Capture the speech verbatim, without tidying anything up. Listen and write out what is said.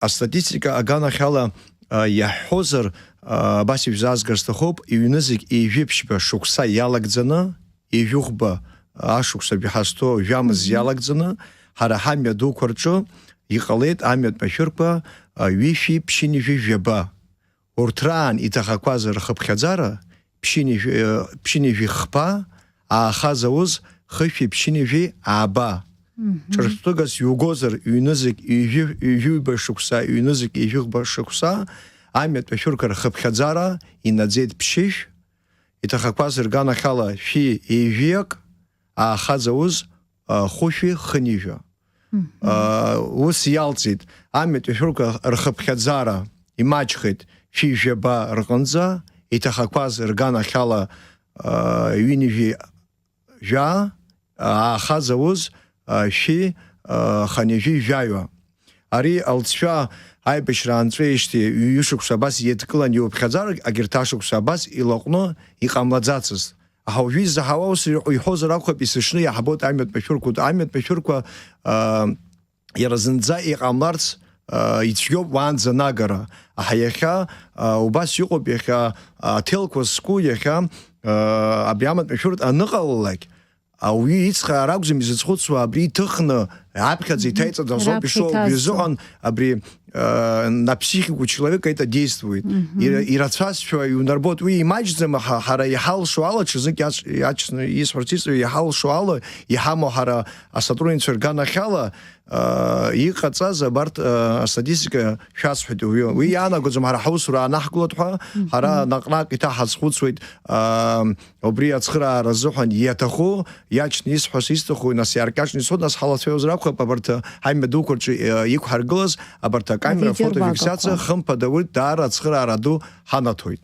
астатистика аганахьала, а, иаҳҳәозар, а, абас ишәзаазгар сҭахуп, ҩнызқь ҩажәи ԥшьба шықәса иалагӡаны, ҩажәихәба ашықәсаҿ иҳазҭоу жәамз Мгм. иалагӡаны, ҳара ҳамҩа дуқәа рҿы иҟалеит амҩатә машәырқәа, а, ҩышәи ԥшьынҩажәи жәаба. Урҭ раан иҭахақәаз рхыԥхьаӡара ԥшьынҩажәи, э, ԥшьынҩажәи хԥа, ааха зауз хышәи ԥшьынҩажәи ааба. Мгм. Ҿырԥштәыгас иугозар, ҩнызқь ҩажәи, ҩажәиба шықәса, ҩнызқь ҩажәихәба шықәса, амҩатә машәырқәа рхыԥхьаӡара инаӡеит ԥшьышә, иҭахақәаз рганахьала шәи ҩажәиак, ааха зауз, а, хәышәи хынҩажәа. Мгм. А, ус иалҵит, амҩатә машәырқәа рхыԥхьаӡара имаҷхеит шәи жәаба рҟынӡа, иҭахақәаз рганахьала, а, ҩынҩажәи жәа, ааха зауз, а, шәи, а, хынҩажәи жәаҩа. Ари алҵшәа аибашьра аанҵәеижьҭеи ҩышықәса абас иеидкылан иуԥхьаӡар, агьырҭ ашықәса абас илаҟәны иҟамлаӡацызт. Аха уажәы изаҳауа ус иҳәозар акәхап, есышьны иаҳбоит амҩатә машәырқәа, амҩатә машәырқәа, а, иара зынӡа иҟамларц, а, ицәгьоуп уаанӡа анагара. Аха иахьа, а, убас иҟоуп, иахьа, а, аҭелқәа зку, иахьа, а, абри амҩатә машәыртә аныҟалалак, ауаҩы ицхраара акәӡам изызхәыцуа, абри иҭыхны аԥхьаӡа Мгм. иҭаиҵаз азоуп Раԥхьа ишоу, убри иҭазҵо. Азыҟан абри, а, на психику человека это действует. Мгм. Ира-, ирацәазшәа иунарбоит, уи имаҷӡам, аха ҳара иҳалшо ала, ҽазнык иач-, иач-, исҳәарц исҭоит, иҳалшо ала, иҳамоу ҳара асотрудничество рганахьала, а, иҟаҵаз абарҭ, а, астатистика шәасҳәеит уи. Уи иаанагаӡом ҳара ҳусура анаҳгылоит ҳәа, ҳара Мгм. наҟ-наҟ иҭаҳазхәыцуеит, а, убри ацхыраара азыҳәан иаҭаху, иач-, исҳәо сисҭаху, нас иааркьаҿны исҳәо, нас ҳалацәажәозар акәхап, абарҭ, а, ҳаимҩа дуқәа рҿы, а, иқәҳаргылаз, абарҭ акамера Авидео фотофиксациа рбагақәа. Хымԥада урҭ даара ацхыраара ду ҳанаҭоит.